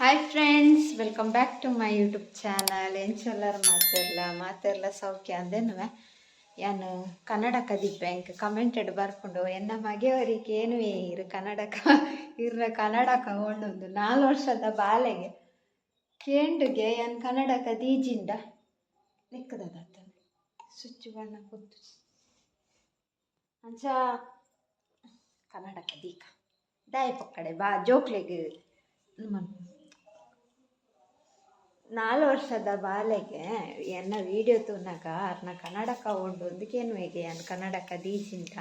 Hi friends, welcome back to my YouTube channel. ಎಂಚೊಲ್ಲರ್ ಮಾತೆರ್ಲ? ಮಾತೆರ್ಲ ಸೌಖ್ಯ ಅಂದೆನುವೆ. ಯಾನ್ ಕನ್ನಡಕ ದಿಬ್ಬೆ, ಎಂಕ್ ಕಮೆಂಟೆಡ್ ಬರ್ಪುಂಡು. ಎನ್ನ ಮಗೆ ಏನು ಇರು ಕನ್ನಡಕ, ಇರ್ನ ಕನ್ನಡಕ ಒಂಡೊಂದು 4 ವರ್ಷದ ಬಾಲೆಗೆ ಕೇಂಡುಗೆ. ಯಾನ್ ಕನ್ನಡಕ ದೀಜಿಂಡ ನಿಕ್ಕದ ಸ್ವಿಚ್ ಬಣ್ಣ ಗೊತ್ತು. ಅಂಚ ಕನ್ನಡಕ ದೀಕ ದಾಯ ಪಕ್ಕಡೆ ಬಾ ಜೋಕ್ಲೆಗ್. 4 ವರ್ಷದ ಬಾಲೆಗೆ ಎನ್ನ ವೀಡಿಯೋ ತೂನಗ ಅರ್ನ ಕನ್ನಡಕ ಉಂಡು ಒಂದಕ್ಕೇನು ಹೇಗೆ ಯಾನ್ ಕನ್ನಡಕ ದೀಜಿಂಡ.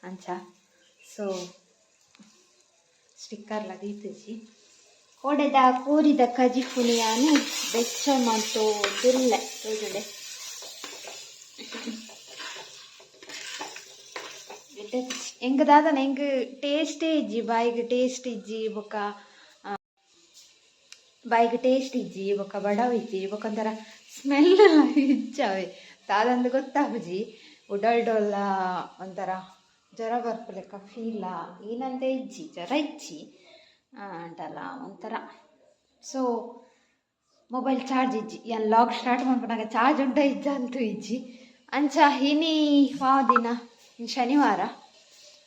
ಅಂಚ ಸೊ ಸ್ಟಿಕ್ಕರ್ಲ ದೀತುಜಿ. ಕೋಡೆದ ಕೋರಿದ ಕಜಿಪುನು ಯಾನ್ ಬೆಚ್ಚ ಮಂತೊಂದುಲ್ಲೆ, ತೋಜುಂಡೆ. ಎಂಕ್ ದಾದನ ಎಂಕ್ ಟೇಸ್ಟೇ ಇಜ್ಜಿ, ಬಾಯಿಗೆ ಟೇಸ್ಟ್ ಇಜ್ಜಿ. ಬೊಕ್ಕ ಬಾಯಿಗೆ ಟೇಸ್ಟ್ ಇಜ್ಜಿ, ಬೊಕ್ಕ ಬಡವು ಇಜ್ಜಿ, ಬೊಕ್ಕ ಒಂಥರ ಸ್ಮೆಲ್ ಎಲ್ಲ ಇಜ್ಜಾವೆ. ದಾದಂದು ಗೊತ್ತಾಪುಜಿ. ಉಡಲ್ಡೊಲ್ಲ ಒಂಥರ ಜ್ವರ ಬರ್ಪುಲೆಕ್ಕ ಫೀಲ. ಏನಂತ ಇಜ್ಜಿ, ಜ್ವರ ಇಜ್ಜಿ ಅಂಟಲ್ಲ ಒಂಥರ. ಸೊ ಮೊಬೈಲ್ ಚಾರ್ಜ್ ಇಜ್ಜಿ. ಯಾನ್ ವ್ಲಾಗ್ ಸ್ಟಾರ್ಟ್ ಮನ್ಪುನಗ ಚಾರ್ಜ್ ಉಂಟ ಇಜ್ಜ ಅಂತೂ ಇಜ್ಜಿ. ಅಂಚ ಇನಿ ವಾ ದಿನ? ಇನಿ ಶನಿವಾರ.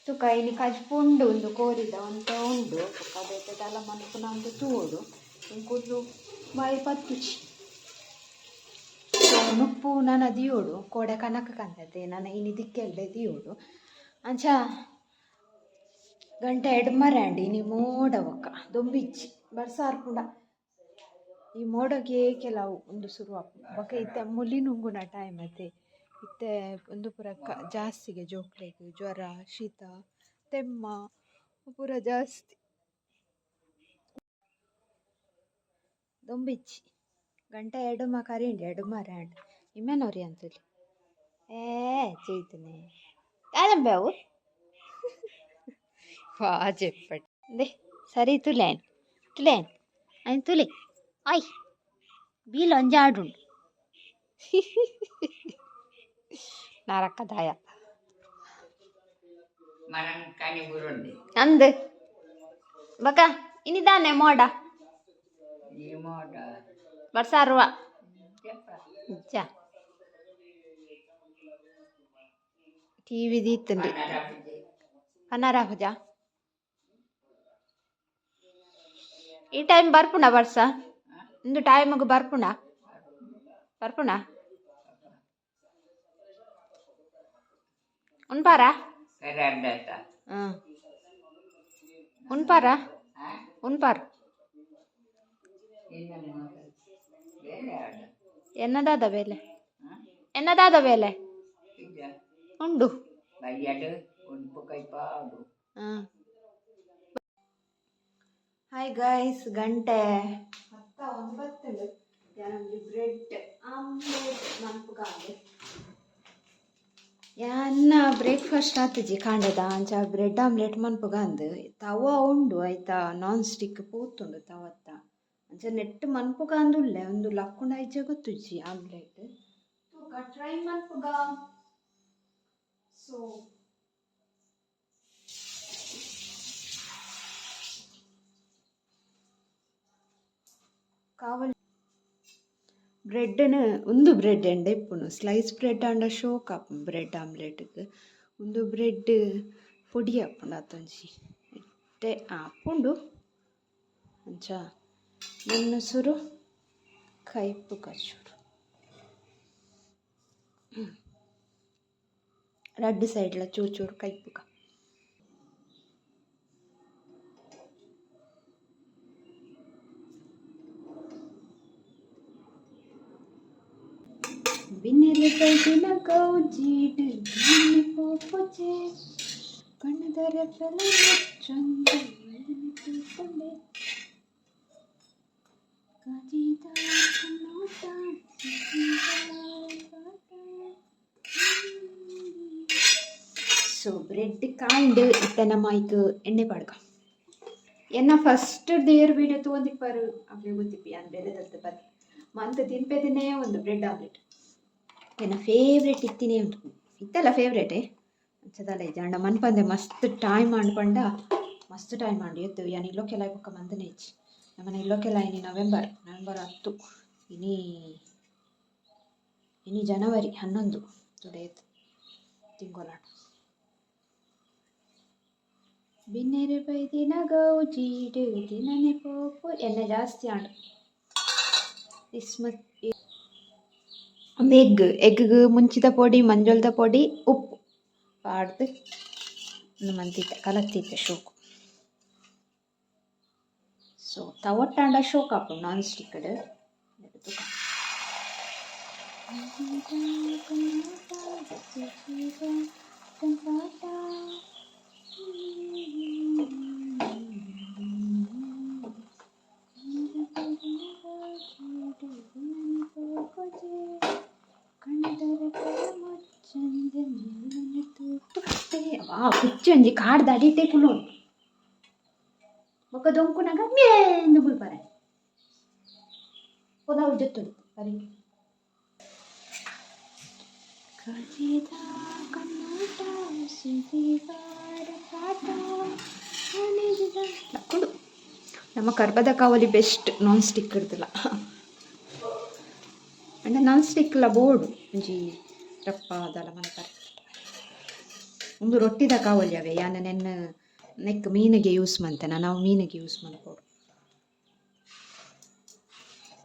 ತುಕ ಇನಿ ಕಜ್ಪು ಉಂಡು, ಒಂದು ಕೋರಿದ ಒಂತೆ ಉಂಡು. ಬೊಕ್ಕ ಬೇತೆ ದಾಲ ಮನ್ಪುನ ಅಂದ್ ತೂವೊಡು. ಎಂಕುಲು ಬಾಯಿ ಪತ್ತುಜಿ. ಸೊ ನುಪ್ಪು ನನ ದಿಯೋಡು, ಕೋಡೆ ಕನಕ ಕಂತತೆ, ನನ ಇನಿ ದಿಕ್ಕೆಲ್ಡೆ ದಿಯೋಡು. ಅಂಚ ಗಂಟೆ ಎಡ್ಮರೆ ಆಂಡ್. ಇನಿ ಮೋಡ ಬೊಕ್ಕ ದೊಂಬಿಜ್ಜಿ, ಬರ್ಸ ಬರ್ಪುಂಡ. ಈ ಮೋಡಗೆ ಕೆಲವು ಉಂದು ಶುರು ಆಪುಂಡು. ಬೊಕ್ಕ ಇತ್ತೆ ಮುಲಿ ನುಂಗುನ ಟೈಮ್ ಅತೆ. ಇತ್ತೆ ಉಂದು ಪೂರ ಜಾಸ್ತಿಗೆ ಜೋಕ್ಲೆಗ್ ಜ್ವರ, ಶೀತ, ತೆಮ್ಮ ಪೂರ ಜಾಸ್ತಿ. ದೊಂಬಿಜ್ಜಿ. ಗಂಟೆ ಎಡುಮ ಕರಿಂಡ್, ಎಡುಮರೆ ಆಂಡ್. ಇಮ್ಮೆನೋರಿ ಅಂತುಲಿ ಏ ಚೈತನೆ ದಾದಂಬೆ ಅವು ವಾ ಜೆಪ್ಪಟ್ ದೆ. ಸರಿ, ತುಲೇನ್ ತುಲೇನ್ ಐನ್ ತುಲೆ. ಆಯ್ ಬೀಲ್ ಒಂಜಾಡುಂಡು ನರಕದಾಯ. ಮರಂ ಕಣಿ ಬುರುಂಡಿ. ಅಂದ್ ಬಕ ಇನಿದಾನೆ ಮೋಡ. ಈ ಮೋಡ. ಬರ್ಸಾರುವ ಇಜ್ಜ. ಟಿವಿ ದೀತುಂಡು. ಪನಾರ ಪೂಜ. ಈ ಟೈಮ್ ಬರ್ಪುಂಡ ಬರ್ಸ? ಇಂದು ಟೈಮ್ಗೆ ಬರ್ಪುಂಡ? ಬರ್ಪುಂಡ? ಉನ್ಪಾರ? ಹ್ಞೂ, ಉನ್ಪಾರ? ಉನ್ಪಾರ್. ಎನ್ನದಾದ ಬೇಲೆ? ಎನ್ನದಾದ ಬೇಲೆ ಉಂಡು? ಹಾಂ. ಹಾಯ್ ಗಾಯ್ಸ್, ಗಂಟೆ 9:50. ಯಾನೊಂಜಿ ಬ್ರೆಡ್ ಆಮ್ಲೆಟ್ ಮನ್ಪುಗಾಂಡ್. ಯಾನ್ನ ಬ್ರೇಕ್ಫಾಸ್ಟ್ ಆತಿಜಿ ಕಾಂಡೆದ. ಅಂಚ ಬ್ರೆಡ್ ಆಮ್ಲೆಟ್ ಮನ್ಪುಗಾಂದ್. ತವ ಉಂಡು, ಆಯ್ತಾ ನಾನ್ ಸ್ಟಿಕ್ ಪೋತುಂಡು ತವತ್ತ. ಅಂಚ ನೆಟ್ ಮನ್ಪುಗಾಂದ್ ಉಲ್ಲೆ. ಉಂದು ಲಕ್ಕುಂಡ ಇಜ್ಜ ಗೊತ್ತುಜ್ಜಿ. ಆಮ್ಲೆಟ್ ತೂಕ, ಟ್ರೈ ಮನ್ಪುಗ. ಸೊ ಕಾವಲ್ ಬ್ರೆಡ್ನ್ ಉಂದು ಬ್ರೆಡ್ ಎಡ್ಡೆ ಇಪ್ಪುಂಡು. ಸ್ಲೈಸ್ ಬ್ರೆಡ್ ಆಂಡ ಶೋಕ್ ಆಪುಂಡು ಬ್ರೆಡ್ ಆಮ್ಲೆಟ್ಗ್. ಉಂದು ಬ್ರೆಡ್ ಪೊಡಿ ಆಪುಂಡು ಅತ್ತೊಂಜಿ, ಎಡ್ಡೆ ಆಪುಂಡು. ಅಂಚ ನೆನ್ನ್ ಸುರು ಕೈಪುಗ ಚೂರು. ರಡ್ಡ್ ಸೈಡ್ಲ ಚೂರು ಚೂರು ಕೈಪುಗ. ಬಿನ್ನೆರೆ ಬೈದಿನ ಗೌಜಿಡ್ ಬೆನ್ನಿ ಪೋಪುಜೆ, ಕಣ್ಣುದ ರೆಪ್ಪೆಲ ಮುಚ್ಚೊಂದು ತೂಪುಂಡೆ, ಕಾಜಿದ ನೋಟ. ಸೊ ಬ್ರೆಡ್ ಕಾಂಡ್. ಇತ್ತೆ ನಮ್ಮ ಐಕ್ ಎಣ್ಣೆ ಪಾಡ್ಕ. ಎನ್ನ ಫಸ್ಟ್ there video ತೂವೊಂದಿಪ್ಪರು, ಅಕ್ಲೆಗ್ ಗೊತ್ತಿಪ್ಪಿ ಯಾನ್ ಬೇಲೆ ದಲ್ತ ಬತ್ತಿ ಮಂತ್ ತಿನ್ಪೆದಿನೇ ಒಂದು ಬ್ರೆಡ್ ಆಮ್ಲೆಟ್. ಎನ್ನ ಫೇವ್ರೆಟ್ ಇತ್ತಿನೇ ಉಂಟು, ಇತ್ತಲ್ಲ ಫೇವ್ರೇಟೇ. ಅಂಚ ಇಜ್ಜಿ ಆಂಡ ಮನ್ಪಂದೆ ಮಸ್ತ್ ಟೈಮ್ ಆಂಡ್ ಪಂಡ ಮಸ್ತ್ ಟೈಮ್ ಆಂಡ್. ಎತ್ತು ಯಾನ್ ಇಲ್ಲೊಕ್ಕೆಲ್ಲ ಬೊಕ್ಕ ಮಂದನೆ ಇಜ್ಜಿ. ನಮ್ಮನೆ ಇಲ್ಲೋಕೆಲ್ಲ ಇನಿ ನವೆಂಬರ್, ನವೆಂಬರ್ 10, ಇನಿ ಇನಿ ಜನವರಿ 11 ತುಡೇತ್ ತಿಂಗೊಲಾಟ. ಬಿನ್ನೆರೆ ಬೈದಿನ ಗೌಜಿಡು ದಿನನೆ ಪೋಪು ಎಣ್ಣೆ ಜಾಸ್ತಿ ಆಂಡ್. ಇಸ್ಮತ್ ಒಂದು ಎಗ್, ಎಗ್ಗ್ ಮುಂಚಿದ ಪೊಡಿ, ಮಂಜೊಲ್ದ ಪೊಡಿ, ಉಪ್ಪು ಪಾಡ್ದು ಮಂತಿತ್ತೆ, ಕಲತ್ತಿತ್ತೆ ಶೋಕು. ಸೊ ತವಟ್ಟಾಂಡ ಶೋಕ್ ಆಪುಂಡು ನಾನ್ ಸ್ಟಿಕ್ಡ್. ಕುಚ್ಚಿ ಒಂಜಿ ಕಾಡ್ದ ಅಡಿಟೇ ಕುಲೋಡು ಬೊಕ್ಕ ದೊಂಕುನಗ ಮೇಂದು ಬುಲ್ಪರೆ ಪೊದಾವು ಜೊತ್ತುಡು ಸರಿ. ಕಜಿದ ಕಣ್ಣಾಟ ಸಿದಿಗಾರ ಪಾಟ ಲಕ್ಕುಡು. ನಮ್ಮ ಕರ್ಬದ ಕಾವಲಿ ಬೆಸ್ಟ್, ನಾನ್ ಸ್ಟಿಕ್ ಇಡ್ದಿಲ್ಲ ಅಂಡ ನಾನ್ ಸ್ಟಿಕ್ಲ ಬೋಡು ಒಂಜಿ ರಪ್ಪ ಅದಲ್ಲ ಮನ್ಪರೆ. ಒಂದು ರೊಟ್ಟಿದ ಕಾವಲಿ ಅವೆ ಯಾನ ನೆನ್ನ ನೆಕ್ ಮೀನಿಗೆ ಯೂಸ್ ಮಂತೆನ, ನಾವು ಮೀನಿಗೆ ಯೂಸ್ ಮನ್ಪೋಡು,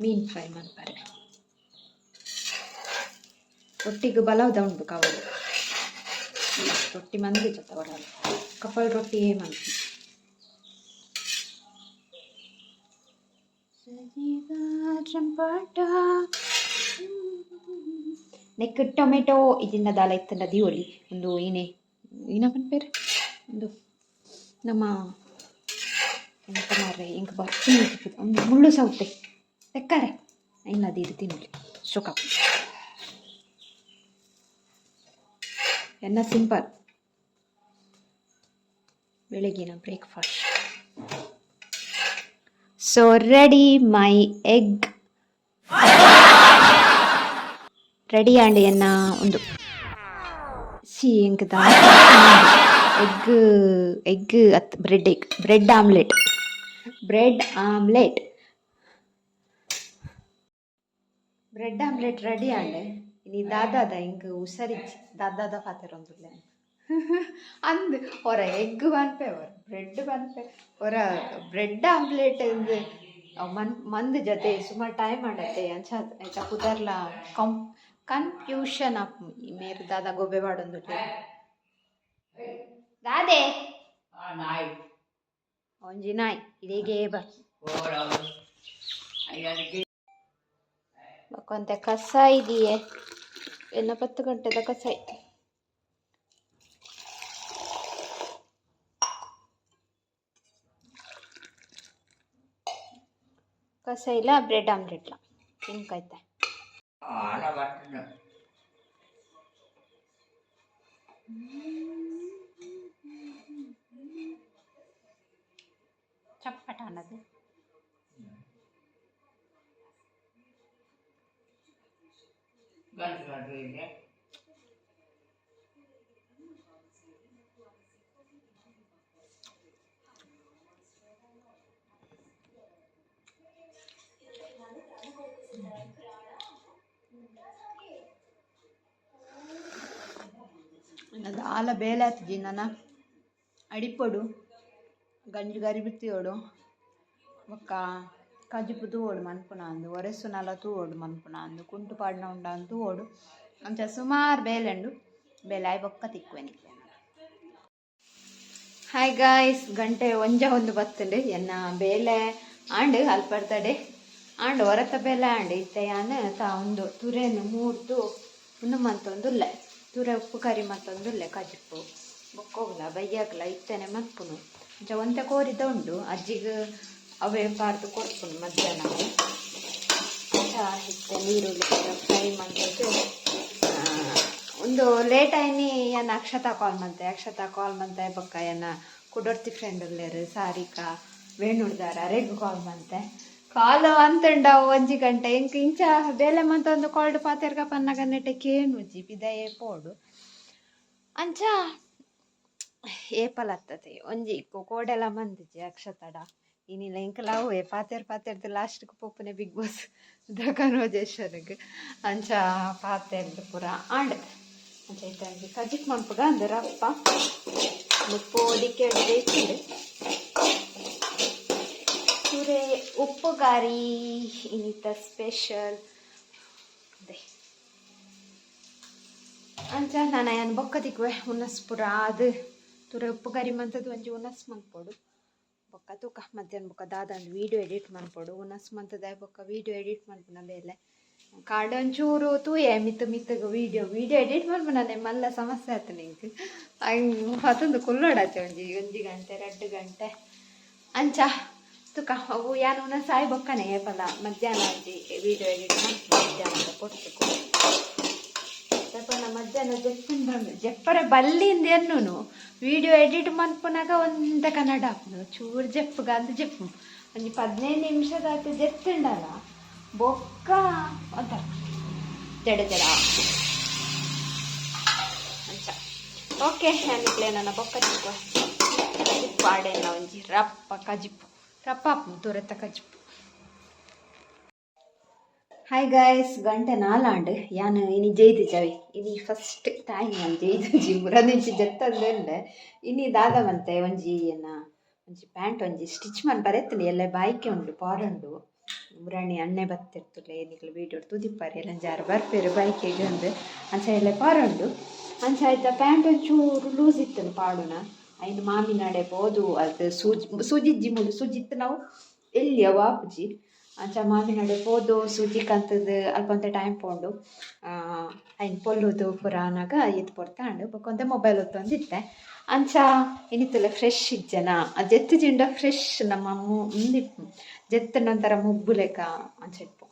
ಮೀನು ಫ್ರೈ ಮನ್ಪರೆ. ರೊಟ್ಟಿಗೆ ಬಲವದ ಉಂಡು ಕಾವಲಿ. ರೊಟ್ಟಿ ಮಂದಿ ಜೊತೆ ಬರಲ್ಲ, ಕಪಲ್ ರೊಟ್ಟಿ ಮನ್ಪು. ನೆಕ್ ಟೊಮೆಟೊ ಇಜಿಂಡ ದಾಲ ಇತ್ತಂಡ ದಿವೊಲಿ. ಒಂದು ಏನೇ ಏನ ಪನ್ಪೆರ್, ಒಂದು ನಮ್ಮ ಎಂತ ಮಾರ್ರೆ, ಎಂಕ್ ಬರ್ಪುನಿ ಒಂದು ಮುಳ್ಳು ಸೌತೆ ತೆಕ್ಕಾರೆ, ಐನ್ ದೀದ್ ತಿನ್ನೊಲಿ, ಶೋಕ. ಎನ್ನ ಸಿಂಪಲ್ ಬೆಳಗಿನ breakfast. So ready my egg ready and ಎನ್ನ ಒಂದು ಸಿ ಎಂಕ್ ಎಗ್ ಎಗ್ ಅತ್ bread, egg bread omelette, bread omelette, bread omelette ready and. ಇನಿ ದಾದಾದ ಇಂಕ್ ಹುಷಾರಿಜ್ಜಿ, ದಾದಾದ ಪಾತೆರೊಂದುಲ್ಲೆ ಅಂದ್. ಒರ ಎಗ್ ಪನ್ಪೆ, ಒರ ಬ್ರೆಡ್ ಪನ್ಪೆ, ಒರ ಬ್ರೆಡ್ ಆಮ್ಲೆಟ್ ಇಂದ್ ಮನ್ ಮಂದ್ ಜೊತೆ ಸುಮಾರು ಟೈಮ್ ಆಂಡತೆ. ಅಂಚ ಐತ ಪುದರ್ಲ ಕನ್ಫ್ಯೂಷನ್ ಆಪ್. ಮೇರ್ ದಾದ ಗೊಬ್ಬೆ ಪಾಡೊಂದುಲ್ಲೆರ್ ದಾದೆ? ನಾಯಿ. ಒಂಜಿ ನಾಯಿ ಇಡೆಗೇ ಬರ್. ಅದಕ್ಕೆ. ಬೊಕ ಕಸಾಯಿ ದಿಯೆ, ಎನ್ನ 10 ಗಂಟೆದ ಕಸಾಯಿ. ಕಸಾಯಿಲ ಬ್ರೆಡ್ ಆಮ್ಲೆಟ್ಲ ತಿನ್ಕೈತೆ. ಆಲ ಬರ್ತದೆ. ಚಪ್ಪಟ ಅನ್ನದು. ಗಂಟು ಗಂಟು ಇದೆ. ದಾಲ ಬೇಲೆ ಆತಿಜಿ ನನ. ಅಡಿಪೊಡು, ಗಂಜಿ ಗರಿಬಿತ್ತಿಯೋಡು, ಬೊಕ್ಕ ಕಜಿಪು ತೂವೊಡು ಮನ್ಪುನ ಅಂದ್, ಒರೆಸುನಲ ತೂವೊಡು ಮನ್ಪುನ ಅಂದ್, ಕುಂಟು ಪಾಡ್ನ ಉಂಡ ಅಂದ್ ತೂವೊಡು. ಅಂಚ ಸುಮಾರು ಬೇಲೆ ಉಂಡು. ಬೇಲೆ ಆಯ್ ಬೊಕ್ಕ ತಿಕ್ಕುವೆ ನಿಕ್ಲೆನ. ಹಾಯ್ ಗಾಯ್ಸ್, ಗಂಟೆ ಒಂಜ ಒಂದು ಬತ್ತುಂಡು. ಎನ್ನ ಬೇಲೆ ಆಂಡ್, ಅಲ್ಪರ್ತಡೆ ಆಂಡ್, ಹೊರತ ಬೇಲೆ ಆಂಡ್. ಇತ್ತೆ ಯಾನ್ ತಾ ಒಂದು ತುರೆನ್ ಮೂರ್ದು ಉಂದು ಮಂತೊಂದುಲ್ಲೆ, ತುರೆ ಉಪ್ಪು ಕರಿ ಮಂತೊಂದುಲ್ಲೆ. ಕಜಿಪು ಬೊಕ್ಕೋಗ್ಲ ಬಯ್ಯಾಗ್ಲ ಇತ್ತೆನೆ ಮನ್ಪುನು. ಅಂಚ ಒಂತೆ ಕೋರಿದ ಉಂಡು, ಅಜ್ಜಿಗ್ ಅವೇ ಪಾಡ್ದು ಕೊರ್ಪುನು ಮಧ್ಯಾಹ್ನ. ಅಂಚ ಇತ್ತೆ ನೀರುಳ್ಳಿ ಫ್ರೈ ಮಂತುದು. ಒಂದು ಲೇಟ್ ಆಯ್ನಿ. ಯಾನ್ ಅಕ್ಷತಾ ಕಾಲ್ ಮಂತೆ, ಅಕ್ಷತಾ ಕಾಲ್ ಮಂತೆ. ಬೊಕ್ಕ ಎನ್ನ ಕುಡೊರ್ತಿ ಫ್ರೆಂಡ್ ಉಲ್ಲೆರ್ ಸಾರಿಕಾ ವೇಣುರ್ದಾರ್, ಅರೆಗ್ ಕಾಲ್ ಮಂತೆ. ಕಾಲ್ ಅಂತಂಡ ಒಂಜಿ ಗಂಟೆ ಎಂಕ್ ಇಂಚ ಬೇಲೆ ಮಂತೊಂದು ಕಾಲ್ಡ್ ಪಾತೆರ್ಗ ಪನ್ನಗ ನೆಟೆ ಕೇನುಜಿ, ಪಿದಯೇ ಪೋಡು. ಅಂಚ ಏಪಲತ್ತದೆ ಒಂಜಿ ಕೋಡೆಲ ಮಂದಿಜಿ ಅಕ್ಷತಡ. ಇನಿಲ ಎಂಕಲ ಅವೇ ಪಾತೆರ್ ಪಾತೆರ್ದು ಲಾಸ್ಟ್ಗೆ ಪೋಪುನೆ ಬಿಗ್ ಬಾಸ್ ದ ಕನ್ವರ್ಜೇಷನ್ಗೆ. ಅಂಚ ಪಾತೆರ್ದು ಪೂರ ಆಂಡ್. ಅಂಚ ಇತ್ತೆ ಒಂಜಿ ಕಜಿಪ್ ಮನ್ಪುಗ ಅಂದ್ ರಪ್ಪ ನುಪ್ಪು ಒದಿಕೆ ಬೇಯ್ತುಂಡು. ತುರೆ ಉಪ್ಪುಗಾರಿ ಇನಿತ ಸ್ಪೆಷಲ್ ಅದೇ. ಅಂಚ ನಾನು ಯಾನ್ ಬೊಕ್ಕ ತಿಕ್ಕುವೆ. ಉನಸ್ ಪೂರ ಆದ್ ತುರೆ ಉಪ್ಪುಗರಿ ಮಂತದ್ದು ಒಂಜಿ ಉನಸ್ ಮನ್ಪೊಡು. ಬೊಕ್ಕ ತೂಕ ಮಧ್ಯಾಹ್ನ ಬೊಕ್ಕ ದಾದ ವೀಡಿಯೋ ಎಡಿಟ್ ಮನ್ಪೊಡು. ಉನಸ್ ಮಂತದ ಬೊಕ್ಕ ವೀಡಿಯೋ ಎಡಿಟ್ ಮನ್ಪುನ ಬೇಲೆ. ಕಾಂಡೆ ಒಂಚೂರು ತೂಯೆ ಮಿತ್ತು ಮಿತ್ತಗ್ ವೀಡಿಯೋ ವೀಡಿಯೋ ಎಡಿಟ್ ಮನ್ಪುನನೆ ಮಲ್ಲ ಸಮಸ್ಯೆ ಆತು ನಿಂಕ್. ಹಂಗೆ ಪತೊಂದು ಕುಲ್ಲೊಡಾತೆ ಒಂಜಿ ಒಂಜಿ ಗಂಟೆ 2 ಗಂಟೆ. ಅಂಚ ತುಕ ಅವು ಯಾನ್ ಉನಸ್ ಆಯಿ ಬೊಕ್ಕನೆ ಏಪಲ ಮಧ್ಯಾಹ್ನ ಒಂಜಿ ವೀಡಿಯೋ ಎಡಿಟ್ ಮನ್ಪು ಮಧ್ಯಾಹ್ನದ ಪೊರ್ತುಗು. ಮಧ್ಯಾಹ್ನ ಜೆಪ್ಪುಂಡು ಜೆಪ್ಪರೆ ಬಲ್ಲಿಂದ ಎನ್ನುನು ವೀಡಿಯೋ ಎಡಿಟ್ ಮನ್ಪುನಾಗ ಒಂತ ಕನ್ನಡ ಹಾಪುನು ಚೂರು ಜೆಪ್ಪುಗ ಅಂದ್ ಜೆಪ್ಪು ಒಂಜಿ 15 ನಿಮಿಷದಾತ ಜೆತ್ತುಂಡಲ ಬೊಕ್ಕ ಒಂಥರ ಜಡ ಜಡ ಅಂಚ. ಓಕೆ, ನಾನು ನನ್ನ ಬೊಕ್ಕ ತಿಕ್ಕುವ. ಕಜಿಪ್ಪು ಆಡೆಲ್ಲ ಒಂಜಿ ರಪ್ಪ ಕಜಿಪ್ಪು ರಪ್ಪ ಆಪುಂಡು ತುರೆತ ಕಜಿಪ್ಪು. ಹಾಯ್ ಗಾಯ್ಸ್, ಗಂಟೆ ನಾಲಾಂಡ್. ಯಾನ್ ಇನಿ ಜೈದು ಜವಿ ಇನಿ ಫಸ್ಟ್ ಟೈಮ್ ಯಾನ್ ಜೈದು ಜಿ ಮುರದಿಂಚಿ ಜೆತ್ತಂದೆಲ್ಲೆ. ಇನಿ ದಾದ ಮಂತೆ ಒಂಜಿ ಎನ್ನ ಒಂಜಿ ಪ್ಯಾಂಟ್ ಒಂಜಿ ಸ್ಟಿಚ್ ಮನ್ಪರೆ ಇತ್ತುಂಡು. ಎಲ್ಲೆ ಬಾಯ್ಕೆ ಉಂಡು ಪಾರುಂಡು. ಮುರಾಣಿ ಅಣ್ಣೆ ಬತ್ತಿರ್ತುಲೆ ನಿಕ್ಲು ವೀಡಿಯೋ ತೂದಿಪ್ಪಾರೆ ಎಲ್ಲಂಜಾರು ಬರ್ಪೇರು ಬೈಕೆಗ್ ಅಂದ್. ಅಂಚ ಎಲ್ಲೆ ಪಾರುಂಡು. ಅಂಚ ಆಯ್ತ ಪ್ಯಾಂಟ್ ಒಂಚೂರು ಲೂಸ್ ಇತ್ತುಂಡು ಪಾಡುನ. ಐನ್ ಮಾಮಿನಡೆ ಪೋದು ಅದು ಸೂಜಿ ಸೂಜಿಜ್ಜಿ ಮೂಲು ಸೂಜಿತ್ತು ನಾವು ಎಲ್ಲಿ ಅವು ಆಪುಜಿ. ಅಂಚ ಮಾಮಿನಡೆ ಪೋದು ಸೂಜಿ ಕಂತುದು ಅಲ್ಪ ಒಂತೆ ಟೈಮ್ ಪೋಂಡು. ಐನ್ ಪೊಲ್ಲುದು ಪೂರ ಆನಗ ಈತ್ ಪೊರ್ತಾಂಡ್. ಬೊಕ ಒಂತೆ ಮೊಬೈಲ್ ಒತ್ತೊಂದಿತ್ತೆ. ಅಂಚ ಇನಿತುಲ ಫ್ರೆಶ್ ಇಜ್ಜನ ಜೆತ್ತು ಜಿಂಡ ಫ್ರೆಶ್ ನಮ್ಮ ಉಂದಿಪ್ಪು ಜೆತ್ತುಂಡ ಒಂಥರ ಮುಬ್ಬು ಲೆಕ್ಕ ಅಂಚ ಇಪ್ಪು.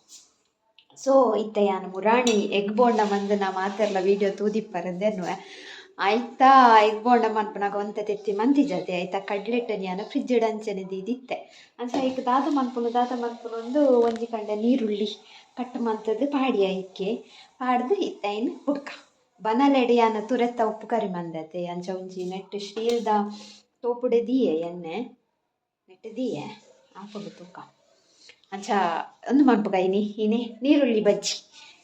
ಸೊ ಇತ್ತೆ ಯಾನ್ ಮುರಾಣಿ ಎಗ್ ಬೋಂಡ ಮಂದುನ ಮಾತೆರ್ಲ ವೀಡಿಯೋ ತೂದಿಪ್ಪರಂದೆನ್ನುವೆ. ಆಯ್ತಾ ಎಗ್ ಬೋಂಡ ಮನ್ಪುನಗ ಒಂತೆ ತೆತ್ತಿ ಮಂತಿಜತೆ. ಆಯ್ತಾ ಕಡ್ಲೆಟ್ ಯಾನ್ ಫ್ರಿಜ್ ಅಂಚನೆ ದೀದಿತ್ತೆ. ಅಂಚ ಐಕ್ ದಾದ ಮನ್ಪುನು ದಾದ ಮನ್ಪುನು ಅಂದು ಒಂಜಿ ಕಂಡೆ ನೀರುಳ್ಳಿ ಕಟ್ ಮಂತುದು ಪಾಡಿ ಐಕೆ ಪಾಡ್ದು ಇತ್ತೆ ಐನ್ ಬುಡ್ಕ ಬನಲೆಡ್ ಯಾನ್ ತುರೆತ್ತ ಉಪ್ಪು ಕರಿ ಮಂದತೆ. ಅಂಚ ಒಂಜಿ ನೆಟ್ ಸ್ಟೀಲ್ದ ತೋಪುಡೆ ದೀಯೆ ಎಣ್ಣೆ ನೆಟ್ ದೀಯೆ ಆಪುಂಡು ತೂಕ. ಅಂಚ ಉಂದು ಮನ್ಪುಗ ಇನಿ ಇನಿ ನೀರುಳ್ಳಿ ಬಜ್ಜಿ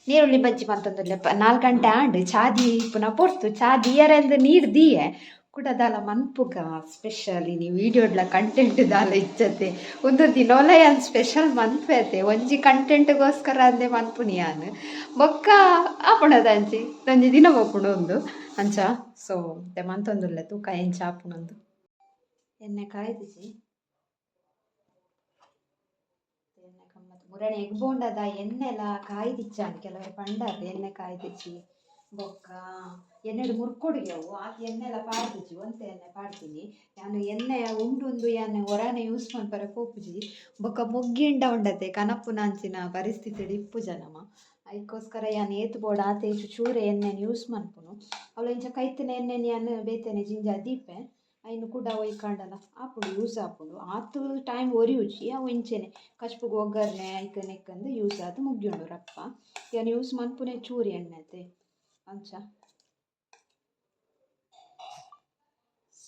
ನೀರುಳ್ಳಿ ಬಜ್ಜಿ ಮಂತೊಂದುಲ್ಲೆ. 4 ಗಂಟೆ ಆಂಡ್ ಚಾದಿ ಇಪ್ಪುನ ಪೊರ್ತು ಚಾ ದೀಯರೆಂದು ನೀರು ದೀಯೆ ಕುಡ ದಾಲ ಮನ್ಪುಗ ಸ್ಪೆಷಲ್ ಇನಿ ವೀಡಿಯೋಡ್ಲ ಕಂಟೆಂಟ್ ದಾಲ ಇಜ್ಜತೆ. ಉಂದು ದಿನೋಲ ಯಾನ್ ಸ್ಪೆಷಲ್ ಮನ್ಪೆತೆ ಒಂಜಿ ಕಂಟೆಂಟ್ಗೋಸ್ಕರ ಅಂದೆ ಮನ್ಪುನಿ ಯಾನ್ ಬೊಕ್ಕ ಆಪುಂಡದ ಅಂಚಿ ಒಂಜಿ ದಿನ ಪೋಪುಂಡು ಉಂದು ಅಂಚ. ಸೊ ಇತ್ತೆ ಮಂತೊಂದುಲ್ಲೆ ತೂಕ ಎಂಚ ಆಪುಂಡು. ಎಣ್ಣೆ ಕಾಯ್ದಿಜಿ ಎಣ್ಣೆ ಕಮ್ಮತ್ ಮುರಣಿ ಎಗ್ ಬೋಂಡದ ಎಣ್ಣೆಲ ಕಾಯ್ದಿಚ್ಚಾಂಡ್. ಕೆಲವರು ಪಂಡಾರ್ ಎಣ್ಣೆ ಕಾಯ್ದಿಜ್ಜಿ ಬೊಕ್ಕ ಎಣ್ಣೆಡ್ ಮುರ್ಕೊಡುಗೆ ಅವು ಆತ್ ಎಣ್ಣೆಲ ಪಾಡ್ದಿಜ್ಜಿ ಒಂತೆ ಎಣ್ಣೆ ಪಾಡ್ತೀನಿ ಯಾನ್. ಎಣ್ಣೆ ಉಂಡು ಯಾನ್ ಒರಾನೆ ಯೂಸ್ ಮನ್ಪರೆ ಪೋಪುಜಿ. ಬೊಕ್ಕ ಮುಗ್ಗಿಂಡ ಉಂಡತೆ ಕನಪುನ ಅಂಚಿನ ಪರಿಸ್ಥಿತಿಡ್ ಇಪ್ಪುಜ ನಮ. ಐಕೋಸ್ಕರ ಯಾನ್ ಏತ್ ಬೋಡ ಆತೆ ಚೂರೆ ಎಣ್ಣೆನ್ ಯೂಸ್ ಮನ್ಪುನು. ಅವ್ಲು ಇಂಚ ಕೈತಿನ ಎಣ್ಣೆನ್ ಯಾನ್ ಬೇತೆನೆ ಜಿಂಜ ದೀಪೆ. ಐನ್ ಕುಡ ಒಯ್ಕಂಡಲ ಆಪುಂಡು ಯೂಸ್ ಆಪುಂಡು. ಆತ್ ಟೈಮ್ ಒರಿಯುಜಿ ಅವು ಇಂಚೆನೆ ಕಚ್ಪುಗು ಒಗ್ಗರಣೆ ಐಕ್ ನೆಕ್ಕಂದು ಯೂಸ್ ಆದ್ ಮುಗಿಯುಂಡು ರಪ್ಪ. ಯಾನ್ ಯೂಸ್ ಮನ್ಪುನೆ ಚೂರು ಎಣ್ಣೆ ಅಂಚ.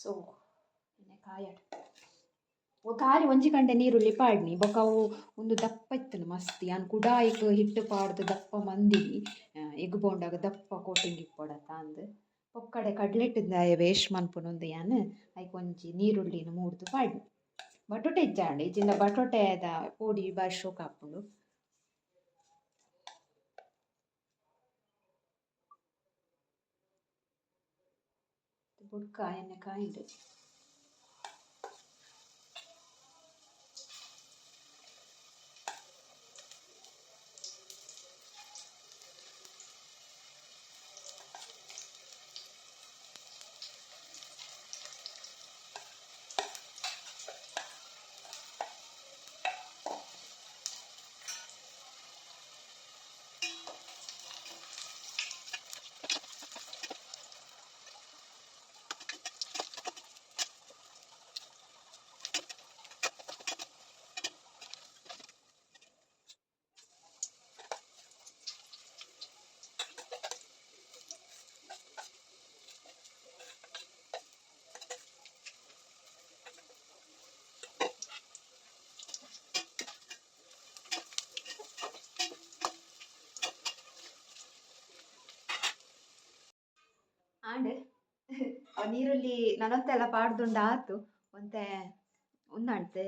ಸೊ ಎಣ್ಣೆ ಕಾಯಡ್ ಖಾಲಿ ಒಂಜಿ ಗಂಟೆ ನೀರುಳ್ಳಿ ಪಾಡ್ನಿ. ಬೊಕ ಅವು ಉಂದು ದಪ್ಪ ಇತ್ತುಂಡು ಮಸ್ತ್. ಯಾನ್ ಕುಡ ಐಕ್ ಹಿಟ್ಟು ಪಾಡ್ದು ದಪ್ಪ ಮಂದಿನಿ ಎಗ್ ಬೋಂಡಾಗ ದಪ್ಪ ಕೋಟಿಂಗ್ ಇಪ್ಪೊಡತ್ತ ಅಂದ್. ಪೊಕ್ಕಡೆ ಕಡ್ಲೆಟ್ಟಿಂದಾಯ ವೇಸ್ಟ್ ಮನ್ಪುನೊಂದು ಯಾನ್ ಐಕ್ ಒಂಜಿ ನೀರುಳ್ಳಿನ ಮೂರ್ದು ಪಾಡ್ನಿ. ಬಟೋಟೆ ಇಜ್ಜಾಂಡ್ ಇಜ್ಜಿಂಡ ಬಟೋಟೆದ ಪೋಡಿ ಬಾರಿ ಶೋಕು ಆಪುಂಡು. ಬೊಕ್ಕ ಎಣ್ಣೆ ಕಾಯಿಂಡು. ನೀರುಳ್ಳಿ ನನೊಂತೆಲ್ಲ ಪಾಡ್ದುಂಡ ಆತು. ಒಂತೆ ಉಂದಂತೆ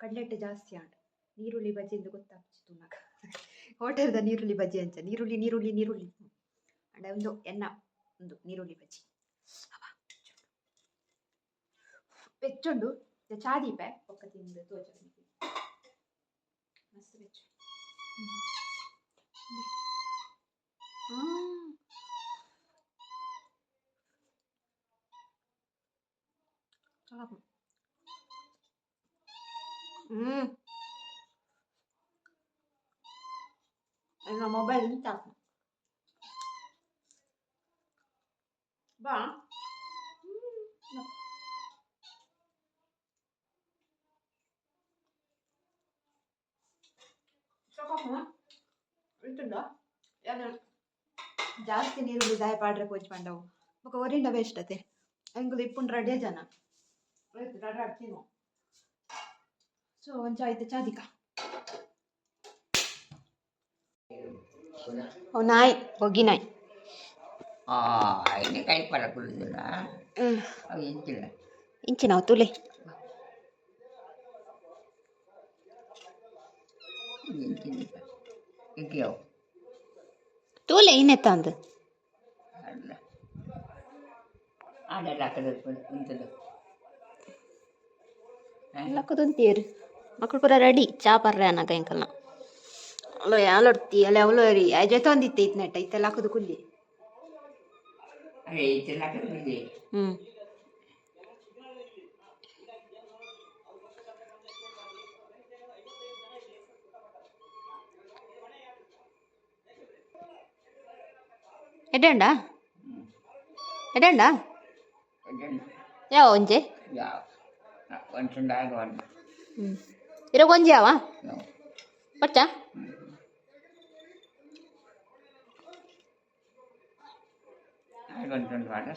ಕಡ್ಲೆಟ್ಟು ಜಾಸ್ತಿ ಆಂಡ್. ನೀರುಳ್ಳಿ ಬಜ್ಜಿ ಇಂದು ಗೊತ್ತಾಗ್ತದೆ ತೂನಗ. ಹೋಟೆಲ್ದ ನೀರುಳ್ಳಿ ಬಜ್ಜಿ ಅಂಚ ನೀರುಳ್ಳಿ ನೀರುಳ್ಳಿ ನೀರುಳ್ಳಿ ಅಂಡ ಒಂದು ಎನ್ನ ಒಂದು ನೀರುಳ್ಳಿ ಬಜ್ಜಿ ಅಬ್ಬಾ, ಬೆಚ್ಚುಂಡು. ಚಾ ದೀಪೆ ಬೊಕ್ಕ ತಿಂದು ತೋಜ. ಮಸ್ತ್ ಬೆಚ್ಚು. ಎನ್ನ ಮೊಬೈಲ್ ಇಂತ ಬಾ. ಇತ್ತುಂಡ ಯಾನ ಜಾಸ್ತಿ ನೀರುಳ್ಳಿ ದಾಯ ಪಾಡ್ರೆ ಪೋಚ್ ಪಂಡವು. ಬೊಕ ಒರಿಂಡ ಬೆಸ್ಟ್ ಅತೆ. ಎಂಕುಲು ಇಪ್ಪುಂಡು ರಡ್ಡೆ ಜನ ರಡ್ ರಡ್ ತಿನ್ನುವ. ಸೊ ಒಂಚ ಆಯ್ತು ಚಾದಿಕ. ಅವು ನಾಯಿ, ಬೊಗ್ಗಿ ನಾಯಿ. ಇನ್ನು ಕೈ ಪಡಕುದಿಲ್ಲ. ಅವು ಇಂಚಿಲ್ಲ. ಇಂಚಿನ ತುಲೆ. ಇಂಚಿನ ಇಂಕಿಯವು. ತೂಲೆ ಇನ್ನೆತ್ತ ಅಂದು. ಅಲ್ಲ, ಆಡೆಲ್ಲ ಹಾಕದ ಉಂಟದು. ಲಕ್ಕದೊಂತೀರು ಮಕ್ಕಳು ಪೂರ ರೆಡಿ. ಚಾ ಪರ್ರೆ ಅನ್ನಾಗ ಎಂಕಲ್ನ ಅಲ್ಲೋ ಯಾಲೊಡ್ತಿ ಅಲ್ಲ ಅವಳು ರೀ ಜೊತೆ ಒಂದಿತ್ತೆ ಇತ್ತು ನೆಟ್ಟ ಇತ್ತೆಲ್ಲ ಹಾಕುದು ಕುಲ್ಲಿ. ಅದೇ ಇತ್ತೆಲ್ಲ ಹಾಕದ ಕುಲ್ಲಿ. ಎಡ್ಡೆ ಎಡ್ಡೆ. ಯಾವ ಒಂಜೆ? ಯಾವ ಒಂದು ಆಗ ಒಂದು. ಇರೋ ಒಂಜಿ ಯಾವ ಬಚ್ಚ. ಒಂದು ತುಂಡು ಮಾಡ.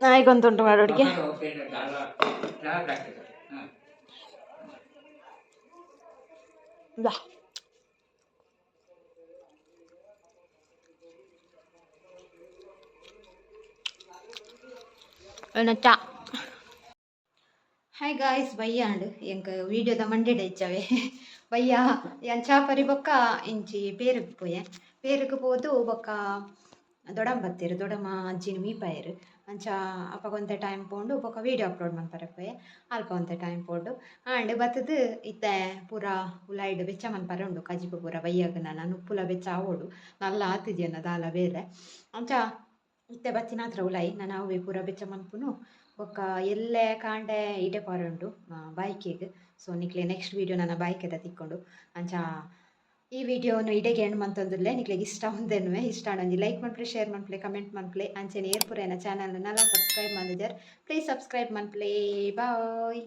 ನಾಯಿಗೊಂದುಂಟು ಮಾಡೋಡಿಗೆ. ಬಾ. ಚಾ. ಹಾಯ್ ಗಾಯ್ಸ್, ಬಯ್ಯಾಂಡ್ ಎಂಕ್ ವೀಡಿಯೋದ ಮಂಡೆಡ್ ಇಚ್ಚವೆ ಬಯ್ಯ. ಯಾನ್ ಚಾ ಪರಿ ಬೊಕ್ಕ ಇಂಚಿ ಪೇರುಗ್ ಪೋಯೆ. ಪೇರುಗ್ ಪೋದು ಬೊಕ್ಕ ದೊಡಮ್ಮ ಬತ್ತೆರ್. ದೊಡಮ್ಮ ಅಜ್ಜಿನ ಮೀಪಾಯೆರ್. ಅಂಚ ಅಪಗ ಒಂತೆ ಟೈಮ್ ಪೋಂಡು. ಬೊಕ್ಕ ವೀಡಿಯೋ ಅಪ್ಲೋಡ್ ಮನ್ಪರೆ ಪೋಯೆ. ಅಲ್ಪ ಒಂತೆ ಟೈಮ್ ಪೋಂಡು. ಆಂಡ್ ಬತ್ತುದು ಇತ್ತೆ ಪೂರ ಉಲಾಯಿಡ್ ಬೆಚ್ಚ ಮನ್ಪರೆ ಉಂಡು. ಕಜಿಪು ಪೂರ ಬಯ್ಯಗ್ ನನ ನುಪ್ಪುಲ ಬೆಚ್ಚ ಆವೊಡು. ನಲ್ಲ ಆತಿಜಿ ದಾಲ ಬೇಲೆ. ಅಂಚ ಇತ್ತೆ ಬತ್ತಿನಾತ್ರ ಉಲಾಯಿ ನನ ಅವ್ವೆ ಪೂರ ಬೆಚ್ಚ ಮನ್ಪುನು. ಬೊಕ್ಕ ಎಲ್ಲೆ ಕಾಂಡೆ ಇಡೆ ಪೋರೆ ಉಂಡು ಬಾಯ್ಕೆಗ್. ಸೊ ನಿಕ್ಲೆ ನೆಕ್ಸ್ಟ್ ವೀಡಿಯೋ ನನ್ನ ಬಾಯ್ಕೆದ ತಿಕ್ಕೊಂಡು. ಅಂಚ ಈ ವಿಡಿಯೋನು ಇಡೆಗೆ ಎಂಡ್ ಮಂತೊಂದುಲ್ಲೆ. ನಿಕ್ಲೆಗ್ ಇಷ್ಟ ಉಂದೆನ್ನುವೆ. ಇಷ್ಟ ಆಂಡ ಒಂಜಿ ಲೈಕ್ ಮನ್ಪುಲೆ, ಶೇರ್ ಮನ್ಪುಲೆ, ಕಮೆಂಟ್ ಮನ್ಪುಲೆ. ಅಂಚೆನೆ ಏರ್ ಪೂರ ಎನ್ನ ಚಾನಲ್ ನಲ ಸಬ್ಸ್ಕ್ರೈಬ್ ಮಂದಿಜರ್, ಪ್ಲೀಸ್ ಸಬ್ಸ್ಕ್ರೈಬ್ ಮನ್ಪುಲೆ. ಬಾಯ್.